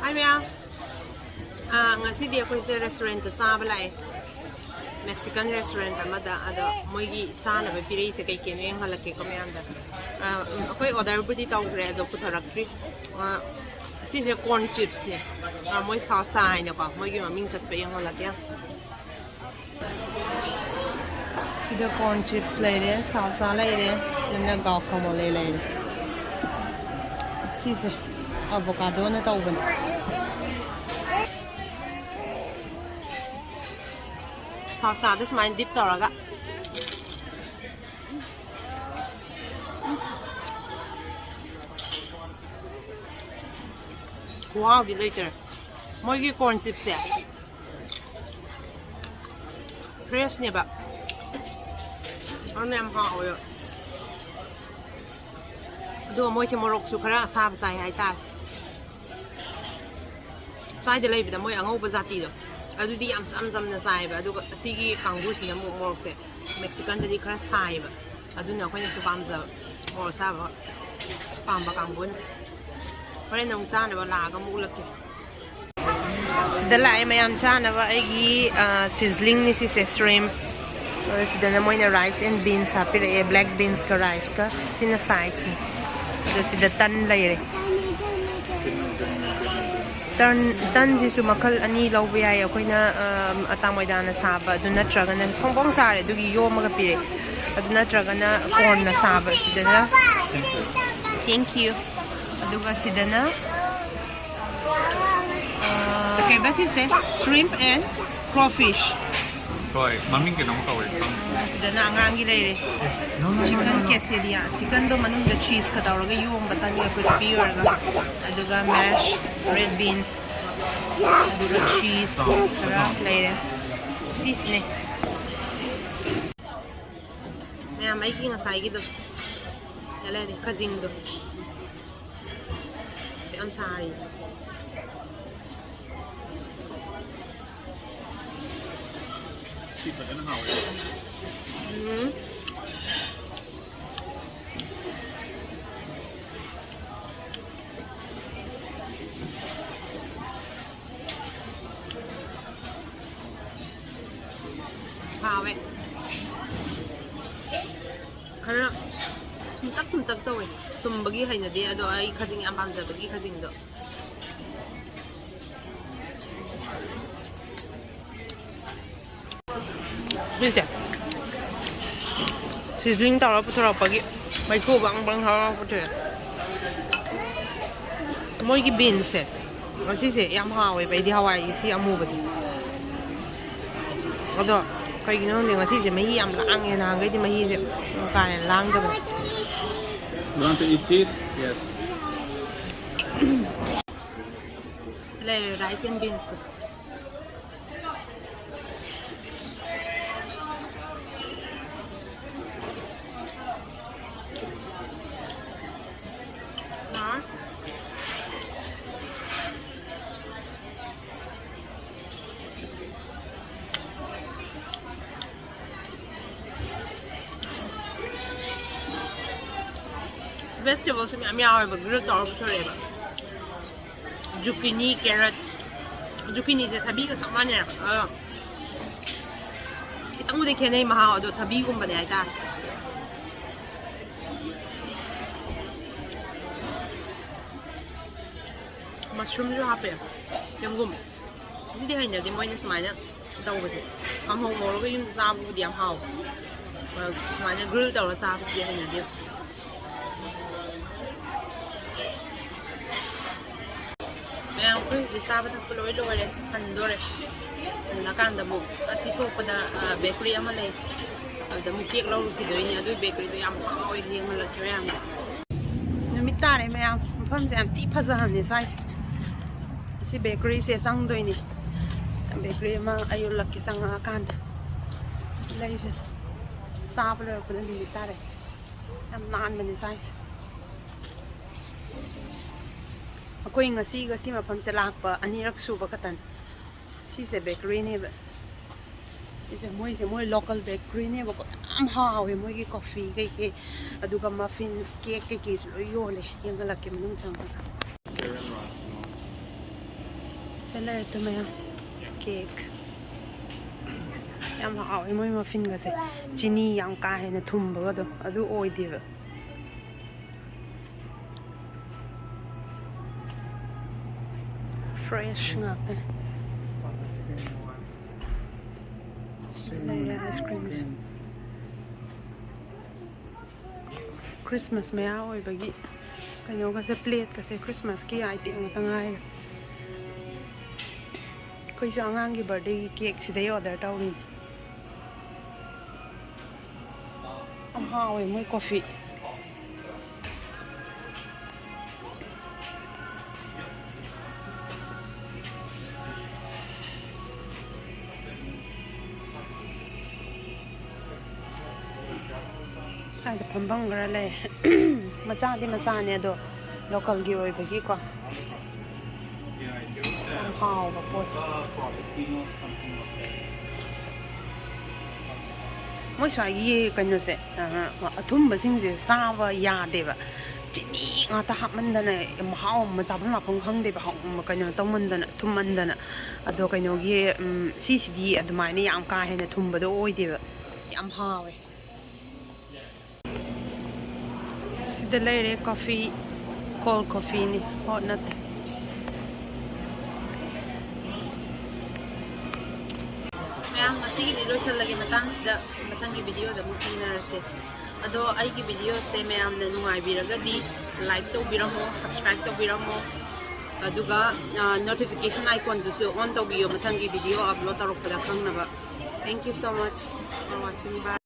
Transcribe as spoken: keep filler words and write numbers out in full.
ꯍꯥꯏ ꯃꯌꯥꯝ, ꯑꯥ, ꯉꯁꯤꯗꯤ ꯑꯩꯈꯣꯏꯁꯦ ꯔꯦꯁꯇꯨꯔꯦꯟꯇ ꯆꯥꯕ ꯂꯥꯛꯑꯦ꯫ ꯃꯦꯛꯁꯤꯀꯟ ꯔꯦꯁꯇꯨꯔꯦꯟ ꯑꯃꯗ꯫ ꯑꯗꯣ ꯃꯣꯏꯒꯤ ꯆꯥꯅꯕ ꯄꯤꯔꯛꯏꯁꯦ ꯀꯩ ꯀꯩꯅꯣ ꯌꯦꯡꯍꯜꯂꯛꯀꯦꯀꯣ ꯃꯌꯥꯝꯗ꯫ ꯑꯥ, ꯎꯝ, ꯑꯩꯈꯣꯏ ꯑꯣꯔꯗꯔꯕꯨꯗꯤ ꯇꯧꯈ꯭ꯔꯦ, ꯑꯗꯣ ꯄꯨꯊꯣꯔꯛꯇ꯭ꯔꯤ꯫ ꯑꯥ, ꯁꯤꯁꯦ ꯀꯣꯔꯟ ꯆꯤꯞꯁꯅꯦ꯫ ꯑꯥ, ꯃꯣꯏ ꯁꯥꯜꯁꯥ ꯍꯥꯏꯅꯀꯣ, ꯃꯣꯏꯒꯤ ꯃꯃꯤꯡ ꯆꯠꯄ ꯌꯦꯡꯍꯜꯂꯛꯀꯦ꯫ ꯁꯤꯗ ꯀꯣꯔꯟ ꯆꯤꯞꯁ ꯂꯩꯔꯦ, ꯁꯥꯜꯁꯥ ꯂꯩꯔꯦ, ꯁꯤꯗꯅ ꯒꯥꯎꯀꯃꯣꯂꯦ ꯂꯩꯔꯦ꯫ ꯁꯤꯁꯦ ꯑꯕꯣꯀꯥꯗꯣꯅ ꯇꯧꯕꯅꯦ꯫ ꯁꯥꯜꯁꯥꯗ ꯁꯨꯃꯥꯏꯅ ꯗꯤꯞ ꯇꯧꯔꯒ꯫ ꯈꯨꯍꯥꯎꯗꯤ ꯂꯩꯇ꯭ꯔꯦ꯫ ꯃꯣꯏꯒꯤ ꯀꯣꯔꯟ ꯆꯤꯞꯁꯁꯦ ꯐ꯭ꯔꯦꯁꯅꯦꯕ꯫ ꯑꯗꯨꯅ ꯌꯥꯝ ꯍꯥꯎꯋꯦꯕ꯫ ꯑꯗꯨꯒ ꯃꯣꯏꯁꯦ ꯃꯣꯔꯣꯛꯁꯨ ꯈꯔ ꯑꯁꯥꯕ ꯆꯥꯏ ꯍꯥꯏꯇꯥꯔꯦ꯫ ꯁ꯭ꯋꯥꯏꯗ ꯂꯩꯕꯗ ꯃꯣꯏ ꯑꯉꯧꯕ ꯖꯥꯇꯤꯗꯣ, ꯑꯗꯨꯗꯤ ꯌꯥꯝ ꯆꯝ ꯆꯝꯅ ꯆꯥꯏꯌꯦꯕ꯫ ꯑꯗꯨꯒ ꯑꯁꯤꯒꯤ ꯀꯥꯡꯕꯨꯁꯤꯅ ꯑꯃꯨꯛ ꯃꯣꯔꯣꯛꯁꯦ ꯃꯦꯛꯁꯤꯀꯟꯗꯗꯤ ꯈꯔ ꯁꯥꯏꯌꯦꯕ꯫ ꯑꯗꯨꯅ ꯑꯩꯈꯣꯏꯅꯁꯨ ꯄꯥꯝꯖꯕ ꯃꯣꯔꯣꯛ ꯑꯁꯥꯕ ꯄꯥꯝꯕ ꯀꯥꯡꯕꯨꯅ꯫ ꯍꯣꯔꯦꯟ ꯑꯃꯨꯛ ꯆꯥꯅꯕ ꯂꯥꯛꯑꯒ ꯑꯃꯨꯛ ꯎꯠꯂꯛꯀꯦ꯫ ꯁꯤꯗ ꯂꯥꯛꯑꯦ ꯃꯌꯥꯝ ꯆꯥꯅꯕ ꯑꯩꯒꯤ, ꯑ, ꯁꯤꯖꯂꯤꯡꯅꯤ ꯁꯤꯁꯦ, ꯁ꯭ꯔꯤꯝ꯫ ꯑꯗꯨ ꯁꯤꯗꯅ ꯃꯣꯏꯅ rice and beans ꯍꯥꯞꯄꯤꯔꯛꯑꯦ, ꯕ꯭ꯂꯦꯛ ꯕꯤꯟꯁꯀ ꯔꯥꯏꯁꯀ꯫ ꯁꯤꯅ ꯁꯥꯏꯠꯁꯅꯤ꯫ ꯑꯗꯣ ꯁꯤꯗ ꯇꯟ ꯂꯩꯔꯦ꯫ ꯇꯟ, ꯇꯟꯁꯤꯁꯨ ꯃꯈꯜ ꯑꯅꯤ ꯂꯧꯕ ꯌꯥꯏ꯫ ꯑꯩꯈꯣꯏꯅ, ꯑ, ꯑꯇꯥ ꯃꯣꯏꯗꯥꯅ ꯁꯥꯕ ꯑꯗꯨ ꯅꯠꯇ꯭ꯔꯒꯅ ꯐꯣꯡ ꯐꯣꯡ ꯁꯥꯔꯦ, ꯑꯗꯨꯒꯤ ꯌꯣꯝꯃꯒ ꯄꯤꯔꯦ꯫ ꯑꯗꯨ ꯅꯠꯇ꯭ꯔꯒꯅ ꯀꯣꯔꯟꯅ ꯁꯥꯕ꯫ ꯁꯤꯗꯅ, thank you꯫ ꯑꯗꯨꯒ ꯁꯤꯗꯅ, ꯑ, ꯀꯩꯕ ꯁꯤꯁꯦ? Shrimp and crawfish꯫ ꯍꯣꯏ, ꯃꯃꯤꯡ ꯀꯩꯅꯣꯝ ꯀꯧꯋꯦ꯫ ꯁꯤꯗꯅ ꯑꯉꯥꯡꯒꯤ ꯂꯩꯔꯦ꯫ No, no, no, no, chicken no. Quesadilla꯫ ꯆꯤꯀꯟꯗꯣ ꯃꯅꯨꯡꯗ ꯆꯤꯁꯀ ꯇꯧꯔꯒ ꯌꯣꯝꯕ, ꯇꯟꯒ ꯀ꯭ꯔꯤꯁꯄꯤ ꯑꯣꯏꯔꯒ꯫ ꯑꯗꯨꯒ mash, red beans, ꯑꯗꯨꯒ ꯆꯤꯁ ꯈꯔ ꯂꯩꯔꯦ꯫ ꯁꯤꯁꯤꯅꯦ꯫ ꯃꯌꯥꯝ, ꯑꯩꯒꯤ ꯉꯁꯥꯏꯒꯤꯗꯣ꯫ ꯂꯩꯔꯦ, ꯈꯖꯤꯡꯗꯣ꯫ ꯌꯥꯝ ꯁꯥꯔꯤ꯫ ꯁꯤ ꯐꯖꯅ ꯍꯥꯎꯋꯦ꯫ ꯎꯝ꯫ ꯍꯥꯎꯋꯦ꯫ ꯈꯔ ꯊꯨꯝꯇꯛ ꯊꯨꯝꯇꯛ ꯇꯧꯋꯦ꯫ ꯊꯨꯝꯕꯒꯤ ꯍꯩꯅꯗꯦ, ꯑꯗꯣ ꯑꯩ ꯈꯖꯤꯡ ꯌꯥꯝ ꯄꯥꯝꯖꯕꯒꯤ ꯈꯖꯤꯡꯗꯣ꯫ ꯁꯤꯁꯦ sizzling ꯇꯧꯔ ꯄꯨꯊꯣꯔꯛꯄꯒꯤ ꯃꯩꯈꯨ ꯕꯪ ꯕꯪ ꯍꯧꯔ ꯄꯨꯊꯣꯛꯑꯦ꯫ ꯃꯣꯏꯒꯤ beans ꯁꯦ ꯉꯁꯤꯁꯦ ꯌꯥꯝ ꯍꯥꯎꯋꯦꯕ꯫ ꯑꯩꯗꯤ ꯍꯋꯥꯏ ꯁꯤ ꯑꯃꯨꯕꯁꯦ꯫ ꯑꯗꯣ ꯀꯩꯒꯤꯅꯣ ꯈꯪꯗꯦ, ꯉꯁꯤꯁꯦ ꯃꯍꯤ ꯌꯥꯝ ꯂꯥꯡꯉꯦ꯫ ꯅꯍꯥꯟꯈꯩꯗꯤ ꯃꯍꯤꯁꯦ ꯀꯥ ꯍꯦꯟꯅ ꯂꯥꯡꯗꯕꯅꯦ꯫ You want to eat cheese? Yes. ꯂꯩꯔꯦ rice and beans to. Vegetable ꯁꯨ ꯃꯌꯥꯝ ꯌꯥꯎꯋꯦꯕ, grill ꯇꯧꯔ ꯄꯨꯊꯣꯔꯛꯑꯦꯕ꯫ Zucchini, carrot, zucchini ꯁꯦ ꯊꯕꯤꯒ ꯆꯞ ꯃꯥꯟꯅꯩ꯫ ꯑꯗꯣ ꯈꯤꯇꯪꯕꯨꯗꯤ ꯈꯦꯠꯅꯩ ꯃꯍꯥꯎ, ꯑꯗꯣ ꯊꯕꯤꯒꯨꯝꯕꯅꯦ ꯍꯥꯏꯇꯥꯔꯦ꯫ Mushroom ꯁꯨ ꯍꯥꯞꯄꯦ, ꯆꯦꯡꯒꯨꯝ꯫ ꯁꯤꯗꯤ ꯍꯩꯅꯗꯦ, ꯃꯣꯏꯅ ꯁꯨꯃꯥꯏꯅ ꯇꯧꯕꯁꯦ꯫ ꯀꯥꯡꯍꯧ ꯉꯧꯔꯒ ꯌꯨꯝꯗ ꯆꯥꯕꯕꯨꯗꯤ ꯌꯥꯝ ꯍꯥꯎꯕ, ꯁꯨꯃꯥꯏꯅ grill ꯇꯧꯔ ꯆꯥꯕꯁꯤꯗꯤ ꯍꯩꯅꯗꯦ꯫ ꯃꯌꯥꯝ, ꯑꯩꯈꯣꯏ ꯍꯧꯖꯤꯛ ꯆꯥꯕ ꯊꯛꯄ ꯂꯣꯏ ꯂꯣꯏꯔꯦ, ꯍꯟꯗꯣꯔꯦ꯫ ꯍꯜꯂꯀꯥꯟꯗ ꯑꯃꯨꯛ ꯑꯁꯤ ꯊꯣꯛꯄꯗ bakery ꯑꯃ ꯂꯩ, ꯑꯗꯨꯗ ꯑꯃꯨꯛ cake ꯂꯧꯔꯨꯈꯤꯗꯣꯏꯅꯦ꯫ ꯑꯗꯨꯒꯤ bakery ꯗꯣ ꯌꯥꯝ ꯍꯥꯎꯋꯦ, ꯌꯦꯡꯍꯜꯂꯛꯀꯦ ꯃꯌꯥꯝ꯫ ꯅꯨꯃꯤꯠ ꯇꯥꯔꯦ ꯃꯌꯥꯝ, ꯃꯐꯝꯁꯦ ꯌꯥꯝ ꯊꯤ ꯐꯖꯕꯅꯦ ꯁ꯭ꯋꯥꯏꯁꯦ꯫ ꯑꯁꯤ bakery ꯁꯦ ꯆꯪꯗꯣꯏꯅꯦ꯫ Bakery ꯑꯃ ꯑꯩ ꯎꯠꯂꯛꯀꯦ ꯆꯪꯉꯛꯑꯀꯥꯟꯗ꯫ ꯂꯩꯁꯦ ꯆꯥꯕ ꯂꯣꯏꯔꯛꯄꯗ ꯅꯨꯃꯤꯠ ꯇꯥꯔꯦ꯫ ꯌꯥꯝ ꯅꯥꯟꯕꯅꯦ ꯁ꯭ꯋꯥꯏꯁꯦ꯫ ꯑꯩꯈꯣꯏ ꯉꯁꯤꯒ ꯁꯤ ꯃꯐꯝꯁꯦ ꯂꯥꯛꯄ ꯑꯅꯤꯔꯛ ꯁꯨꯕ ꯈꯛꯇꯅꯤ꯫ ꯁꯤꯁꯦ bakery ꯅꯦꯕ꯫ ꯁꯤꯁꯦ ꯃꯣꯏꯁꯦ ꯃꯣꯏ local bakery ꯅꯦꯕꯀꯣ꯫ ꯌꯥꯝ ꯍꯥꯎꯋꯦ ꯃꯣꯏꯒꯤ coffee ꯀꯩꯀꯩ, ꯑꯗꯨꯒ muffins, cake ꯀꯩꯀꯩꯁꯨ ꯂꯣꯏ ꯌꯣꯜꯂꯦ꯫ ꯌꯦꯡꯍꯜꯂꯛꯀꯦ ꯃꯅꯨꯡ ꯆꯪꯉꯒ꯫ ꯁꯤꯗ ꯂꯩꯔꯦ ꯇꯨ ꯃꯌꯥꯝ꯫ Cake꯫ ꯌꯥꯝ ꯍꯥꯎꯋꯦ ꯃꯣꯏ ꯃꯐꯤꯟꯒꯁꯦ꯫ ꯆꯤꯅꯤ ꯌꯥꯝ ꯀꯥ ꯍꯦꯟꯅ ꯊꯨꯝꯕꯒꯗꯣ ꯑꯗꯨ ꯑꯣꯏꯗꯦꯕ꯫ ꯐ꯭ꯔꯦꯁ ꯉꯥꯛꯇꯅꯦ꯫ ꯂꯩꯔꯦ ꯑꯥꯏꯁ ꯀ꯭ꯔꯤꯝꯁꯦ꯫ ꯈ꯭ꯔꯤꯁꯃꯥꯁ ꯃꯌꯥ ꯑꯣꯏꯕꯒꯤ ꯀꯩꯅꯣꯒꯁꯦ, ꯄ꯭ꯂꯦꯠꯀꯁꯦ ꯈ꯭ꯔꯤꯁꯃꯥꯁꯀꯤ ꯑꯥꯏꯇꯦꯝ ꯉꯥꯛꯇ ꯉꯥꯏꯔꯦ꯫ ꯑꯩꯈꯣꯏꯁꯨ ꯑꯉꯥꯡꯒꯤ ꯕꯥꯔꯗꯦꯒꯤ ꯀꯦꯛ ꯁꯤꯗꯩ ꯑꯣꯔꯗꯔ ꯇꯧꯔꯤꯅꯦ꯫ ꯌꯥꯝ ꯍꯥꯎꯋꯦ ꯃꯣꯏ ꯀꯣꯐꯤ꯫ ꯁ꯭ꯋꯥꯏꯗ ꯐꯝꯐꯝ ꯈꯔ ꯂꯩ꯫ ꯃꯆꯥꯗꯤ ꯃꯆꯥꯅꯦ ꯑꯗꯣ ꯂꯣꯀꯦꯜꯒꯤ ꯑꯣꯏꯕꯒꯤꯀꯣ꯫ ꯌꯥꯝ ꯍꯥꯎꯕ ꯄꯣꯠꯁꯦ꯫ ꯃꯣꯏ ꯁ꯭ꯋꯥꯏꯒꯤ ꯀꯩꯅꯣꯁꯦ, ꯑ, ꯑꯊꯨꯝꯕꯁꯤꯡꯁꯦ ꯆꯥꯕ ꯌꯥꯗꯦꯕ꯫ ꯆꯤꯅꯤ ꯉꯥꯛꯇ ꯍꯥꯞꯃꯟꯗꯅ ꯃꯍꯥꯎ ꯑꯃ, ꯆꯥꯐꯝ ꯂꯥꯛꯐꯝ ꯈꯪꯗꯦꯕ꯫ ꯍꯥꯎ-, ꯀꯩꯅꯣ ꯇꯧꯃꯟꯗꯅ, ꯊꯨꯝꯃꯟꯗꯅ꯫ ꯑꯗꯣ ꯀꯩꯅꯣꯒꯤ, ꯎꯝ, ꯁꯤꯁꯤꯗꯤ ꯑꯗꯨꯃꯥꯏꯅ ꯌꯥꯝ ꯀꯥ ꯍꯦꯟꯅ ꯊꯨꯝꯕꯗꯣ ꯑꯣꯏꯗꯦꯕ꯫ ꯌꯥꯝ ꯍꯥꯎꯋꯦ꯫ ꯁꯤꯗ ꯂꯩꯔꯦ ꯀꯣꯐꯤ, ꯀꯣꯜ ꯀꯣꯐꯤꯅꯤ, ꯍꯣꯠ ꯅꯠꯇꯦ꯫ ꯃꯌꯥꯝ, ꯉꯁꯤꯒꯤꯗꯤ ꯂꯣꯏꯁꯤꯜꯂꯒꯦ ꯃꯇꯥꯡꯁꯤꯗ, ꯃꯊꯪꯒꯤ ꯚꯤꯗꯤꯑꯣꯗ ꯑꯃꯨꯛ ꯊꯦꯡꯅꯔꯁꯦ꯫ ꯑꯗꯣ ꯑꯩꯒꯤ ꯚꯤꯗꯤꯑꯣꯁꯦ ꯃꯌꯥꯝꯅ ꯅꯨꯡꯉꯥꯏꯕꯤꯔꯒꯗꯤ ꯂꯥꯏꯛ ꯇꯧꯕꯤꯔꯝꯃꯣ, ꯁꯕꯁꯀ꯭ꯔꯥꯏꯕ ꯇꯧꯕꯤꯔꯝꯃꯣ, ꯑꯗꯨꯒ, ꯑ, ꯅꯣꯇꯤꯐꯤꯀꯦꯁꯟ ꯑꯥꯏꯀꯣꯟꯗꯨꯁꯨ ꯑꯣꯟ ꯇꯧꯕꯤꯌꯣ, ꯃꯊꯪꯒꯤ ꯚꯤꯗꯤꯑꯣ ꯑꯞꯂꯣꯗ ꯇꯧꯔꯛꯄꯗ ꯈꯪꯅꯕ꯫ Thank you so much for watching. Bye.